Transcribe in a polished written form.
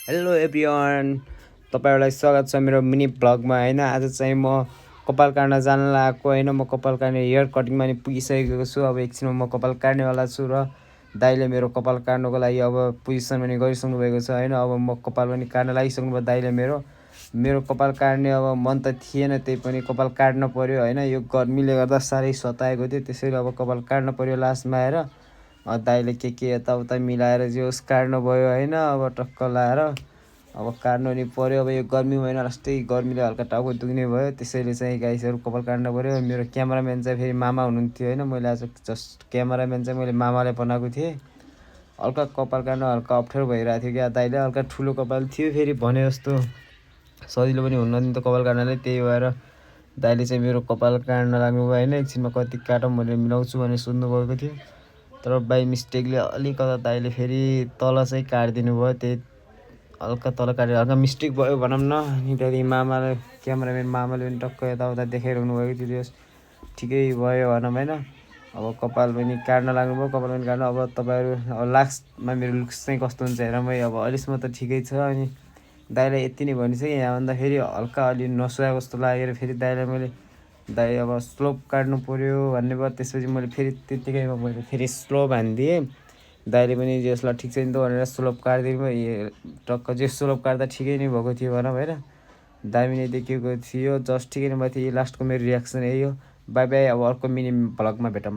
Hello everyone, तपाईँहरूलाई स्वागत छ मेरो मिनी भ्लगमा होइन। आज चाहिँ म कपाल काट्न जान लागेको होइन। म कपाल काट्ने हेयर कटिङमा नि पुगिसकेको छु। अब एकछिनमा म कपाल काट्नेवाला छु र दाइले मेरो कपाल काट्नुको लागि अब पोजिसन पनि गरिसक्नु भएको छ होइन। अब म कपाल पनि काट्न लागिसक्नु भयो दाइले मेरो कपाल काट्ने अब मन त थिएन, त्यही पनि कपाल काट्न पर्यो होइन। यो गर्मीले गर्दा साह्रै सताएको थियो, त्यसैले अब कपाल काट्न पर्यो लास्टमा आएर। दाइले के यताउता मिलाएर जे होस् काट्नु भयो होइन। अब टक्क लाएर अब काट्नु नि पर्यो। अब यो गर्मी महिना लास्टै गर्मीले हल्का टाउको दुख्ने भयो, त्यसैले चाहिँ गाइसहरू कपाल काट्नु पर्यो। मेरो क्यामराम्यान चाहिँ फेरि मामा हुनुहुन्थ्यो होइन। मैले आज जस्ट क्यामराम्यान चाहिँ मैले मामालाई बनाएको थिएँ। हल्का कपाल काट्न हल्का अप्ठ्यारो भइरहेको थियो क्या, दाइले हल्का ठुलो कपाल थियो, फेरि भने जस्तो सजिलो पनि हुन्न नि त कपाल काट्नलाई। त्यही भएर दाइले चाहिँ मेरो कपाल काट्न लाग्नुभयो होइन। एकछिनमा कति काटौँ भनेर मिलाउँछु भनेर सोध्नु भएको थियो, तर बाई मिस्टेकले अलिकता दाइले फेरि तल चाहिँ काटिदिनु भयो। त्यही हल्का तल काटेर हल्का मिस्टेक भयो भनौँ न। अनि त्यहाँदेखि मामाले क्यामराम्यान मामाले पनि टक्क यताउता देखाइरहनु भएको थियो, त्यो ठिकै भयो भनौँ होइन। अब कपाल पनि काट्न लाग्नुभयो, कपाल पनि काट्नु। अब तपाईँहरू अब लास्टमा मेरो लुक्स चाहिँ कस्तो हुन्छ हेरौँ है। अब अहिलेसम्म त ठिकै छ। अनि दाइलाई यति नै भनिसकेँ, यहाँभन्दा फेरि हल्का अलि नसुहाएको जस्तो लागेर फेरि दाइलाई मैले दाइ अब स्लोप काट्नु पऱ्यो भन्ने भयो। त्यसपछि मैले फेरि त्यत्तिकैमा मैले फेरि स्लोप हानिदिएँ। दाइले पनि जे होस् ल ठिक छ नि त भनेर स्लोप काटिदिनु भयो। टक्क जे स्लोप काट्दा ठिकै नै भएको थियो भनौँ होइन। दामी नै देखेको थियो, जस्ट ठिकै नै भएको थियो। लास्टको मेरो रियाक्सन यही हो। बाई बाई, अब अर्को मिनी भ्लगमा भेटौँ।